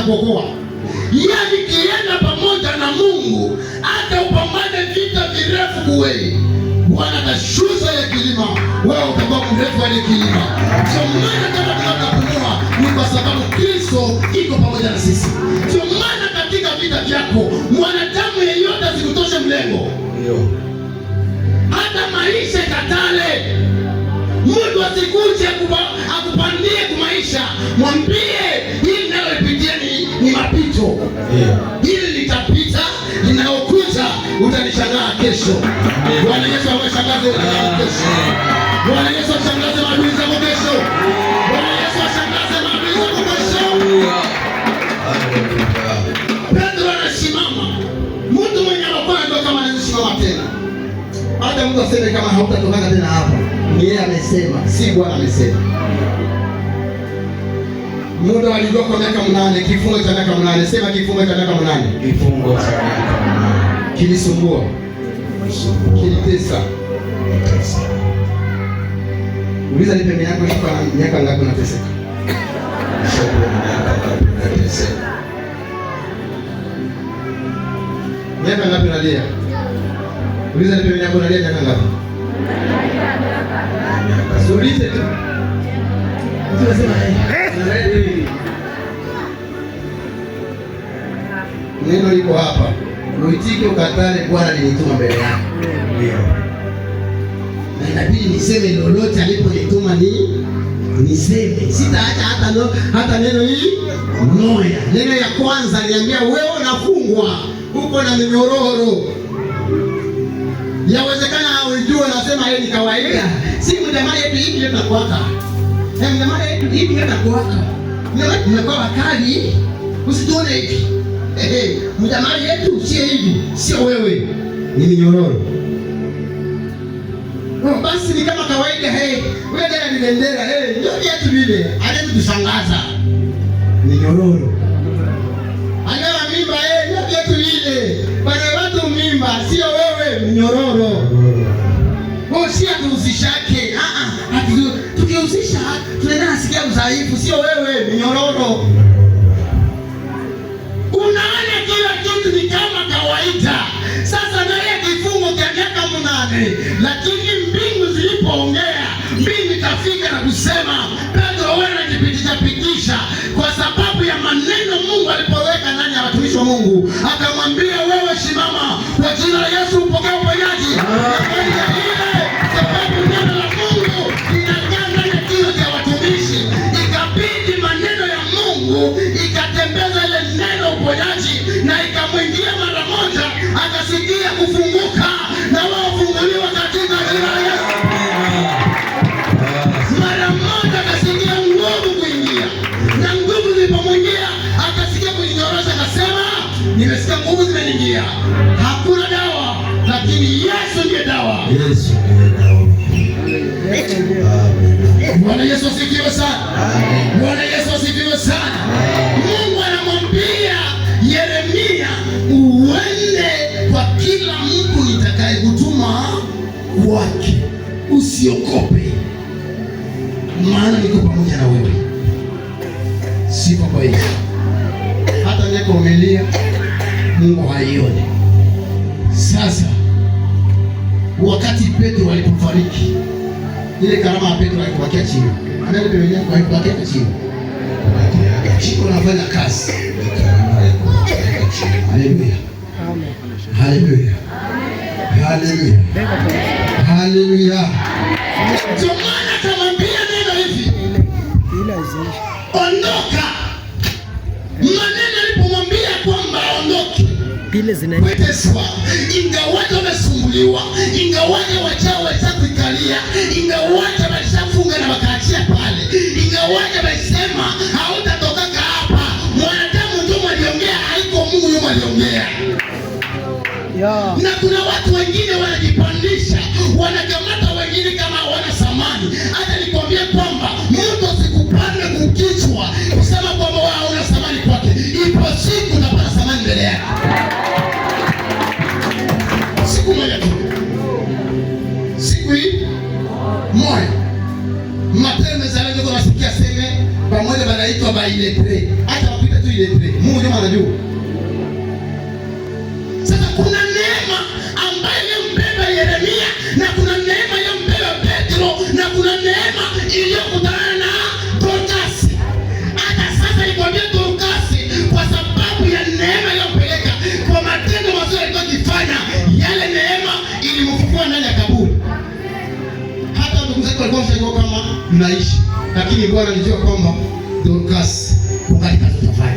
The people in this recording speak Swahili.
Atakuokoa. Yaani kienda pamoja na Mungu, hata upambane vita virefu kuwei, Bwana atashusha ile kilima, wewe utakuwa mrefu ile kilima. Ndio maana kama tunapumua ni kwa sababu Kristo iko pamoja na sisi. Ndio maana katika vita vyako mwanadamu yeyote asikutoshe mlengo, hata maisha katale mtu asikuje akupandie kumaisha, mwambie hili nalopitia ni mapito, hili litapita, linaokuja utanishangaa kesho. Bwana Yesu awashangaze wanadamu kesho. Bwana Yesu ashangaze maadui zako kesho. Bwana Yesu ashangaze maadui zako kesho. Petro anasimama, mtu mwenye alikuwa ndio kama anaweza simama tena. Hata mtu aseme kama hautatokana tena hapa, ni yeye amesema, si Bwana amesema. Muda walijua kwa miaka 8, kifungo cha miaka 8. Sema kifungo cha miaka 8. Kifungo cha miaka 8. Kilisumbua, kilitesa. Kilitesa. Uliza nipe miaka iko na miaka ngapi unateseka? Ushakuwa na miaka ngapi unateseka? Miaka ngapi unalia? Uliza nipe miaka unalia miaka ngapi? Miaka Ulize tu. Mtu anasema eh. Neno liko hapa. Uitike ukatale, Bwana alinituma mbele yako. Ndio. Na inabidi niseme lolote aliponituma ni niseme. Sitaacha hata no, hata neno hili moja. Neno ya kwanza niambia wewe unafungwa uko na minyororo. Yawezekana haujui, unasema hii ni kawaida. Si mjamaa yetu hivi ndio tunakuwaka. Eh, mjamaa yetu hivi ndio tunakuwaka. Mjamaa tunakuwa wakali. Usituone hivi. Eh, mjamaa yetu sio hivi, sio wewe. Ni minyororo. Oh, basi ni kama kawaida hey. Wewe dada ni bendera hey, ndio viatu vile. Hadi kushangaza. Ni nyororo. Ana mimba eh, ndio viatu vile. Bana watu mimba, sio wewe, mnyororo. Oh, si atuhusishake. Ah ah, tukihusisha tunaenda nasikia udhaifu, sio wewe, mnyororo. Unaona kila kitu ni kama kawaida. Sasa naye kifungo cha miaka 8, lakini mbingu zilipoongea, mbingu ikafika na kusema, Petro, wewe unajipitisha pitisha kwa sababu ya maneno Mungu alipoweka ndani ya watumishi wa Mungu, akamwambia wewe, simama kwa jina la Yesu upokee uponyaji. Ile sababu neno la Mungu linakaa ndani ya kinywa cha watumishi, ikabidi maneno ya Mungu ikatembeza ile neno uponyaji, na ikamwingia mara moja, akasikia kufunguka, na wao funguliwa katika jina la Yesu. Mara moja akasikia nguvu kuingia, na nguvu zilipomwingia akasikia kujinyorosha, akasema nimesikia nguvu zimeniingia. Hakuna dawa, lakini Yesu ndiye dawa. Yesu ndiye dawa. Amen. Bwana Yesu asifiwe sana. Bwana Yesu asifiwe sana. Mungu anamwambia Yeremia, uende kwa kila mtu nitakayekutuma kwake, usiogope, maana niko pamoja na wewe. Sifa kwa Yesu. Hata miaka umelia, Mungu haioni. Sasa wakati Petro alipofariki, ile karama ya Petro haikubakia chini. Angalia pembeni yako, haikubakia chini. Chiko nafanya kazi. Haleluya. Haleluya. Haleluya. Haleluya. Ndio maana akamwambia neno hivi, ondoka. Maneno alipomwambia kwamba aondoke kuteswa, ingawaje wamesumbuliwa, ingawaje wachawi walishakuikalia, ingawaje walishafunga na wakaachia pale, ingawaje walisema hautatokaka hapa. Mwanadamu ndio aliongea, haiko Mungu yule aliongea. Na kuna watu wengine wanajipandisha, wanakamata wengine kama hawana thamani. Hata nikwambie kwamba mtu asikupande kukichwa kusema kwamba wewe hauna thamani kwake. Ipo siku utapata thamani mbele yake. Siku moja tu, siku hii moja, matendo za leo nasikia seme pamoja banaitwa ba illettrés, hata wapita tu suis illettré. Mungu ndio anajua. Sasa kuna neema ambayo ilimbeba Yeremia na kuna neema iliyombeba Petro na kuna neema iliyokutana na Dorcas. Hata sasa nikwambia Dorcas, kwa sababu ya neema iliyompeleka kwa matendo mazuri alikuwa akifanya, yale neema ilimfufua ndani ya kaburi. Hata ndugu zake walikuwa washajua kama mnaishi, lakini Bwana alijua kwamba Dorcas kungali kazi utafanya.